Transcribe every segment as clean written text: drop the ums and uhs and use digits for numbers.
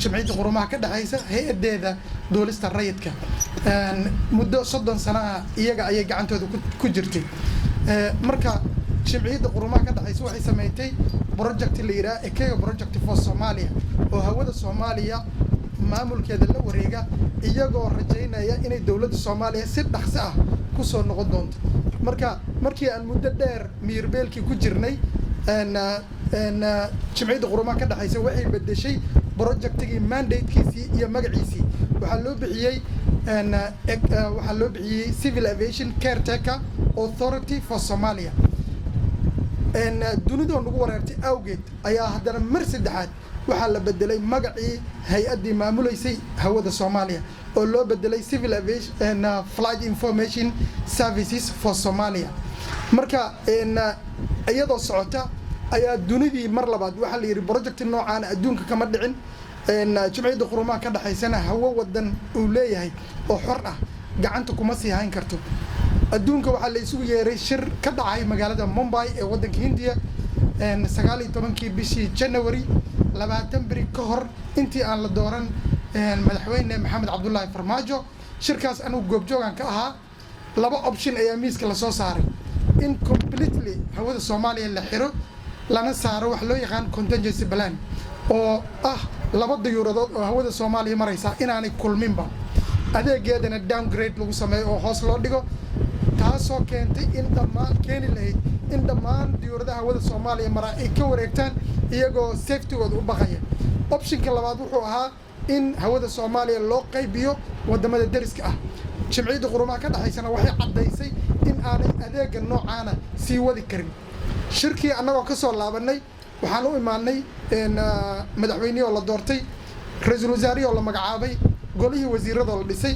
Jamciyadda Qurumaha ka dhexaysa hay-adeeda duulista rayidka. Muddo 30 sano ah iyaga ayay gacantooda ku jirtay. Marka Jamciyadda Qurumaha ka dhexaysa waxay sameeytay project la yidhaha ICAO Project for Somalia, oo hawada Soomaaliya maamulkeeda la wareega, iyagoo rajaynaya inay dowladda Soomaaliya si dhaqso ah kusoo noqon doonto. Marka markii aan muddo dheer miyirbeelkii ku jirnay, Jamciyadda Qurumaha ka dhexaysa waxay bedeshay projectigii, mandatekiisii iyo magaciisii. Waxaa loo bixiyey Civil Aviation Caretaker Authority for Somalia. Dunidoo nagu wareertay awgeed ayaa haddana mar saddexaad waxaa la bedelay magacii hay-addii maamuleysay hawada Soomaaliya, oo loo bedelay Civil Aviation Flight Information Services for Somalia. Marka iyadoo socota ayaa dunidii mar labaad waxaa la yidhi project noocaana adduunka kama dhicin. Jumciyadda Qurumaha ka dhexaysana hawo wadan uu leeyahay oo xor ah gacanta kuma sii hayn karto. Adduunka waxaa la isugu yeeray shir ka dhacay magaalada Mumbai ee waddanka Hindiya, 19-kii bishii January, 20 beri ka hor intii aan la dooran Madaxweyne Maxamed Cabdullaahi Farmaajo. Shirkaas anigu goobjoogan ka ahaa. Laba option ayaa miiska lasoo saaray: in completely hawada Soomaaliya la xiro, lana saaro wax loo yaqaan contingency plan, oo ah laba dayuuradood oo hawada Soomaaliya maraysa inaanay kulminba, adeegeedana downgrade lagu sameeyo oo hoos loo dhigo, taasoo keentay in dhammaan keeni lahayd in dhammaan diyuuradaha hawada Soomaaliya maraa ay ka wareegtaan iyagoo safetygooda u baqaya. Optionka labaad wuxuu ahaa in hawada Soomaaliya loo qaybiyo wadamada deriska ah. Jamciyadda Qurumaha ka dhexaysana waxay caddaysay in aanay adeega noocaana sii wadi karin. Shirkii annagoo ka soo laabanay, waxaan u imaanay madaxweynihii oo la doortay, ra-iisul wasaarihii oo la magacaabay, golihii wasiiradoo la dhisay.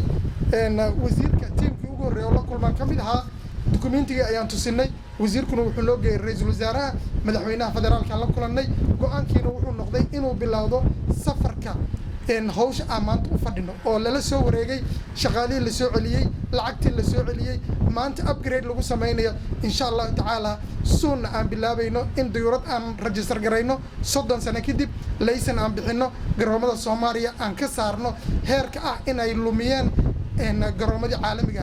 Wasiirka tiimkii ugu horreeya oo la kulmaan ka mid ahaa. Dukumeentigii ayaan tusinay, wasiirkuna wuxuu noo geeyay ra-iisul wasaaraha. Madaxweynaha federaalkaan la kulannay. Go-aankiina wuxuu noqday inuu bilowdo safarka hawsha aan maanta u fadhino, oo lala soo wareegay shaqaalihii, la soo celiyey lacagtii, la soo celiyey, maanta upgrade lagu sameynayo. Insha Allahu tacaala soonna aan bilaabayno in dayuurad aan register garayno 30 sano kadib, laysan aan bixino, garoomada Soomaaliya aan ka saarno heerka ah inay lumiyeen garoomadii caalamiga.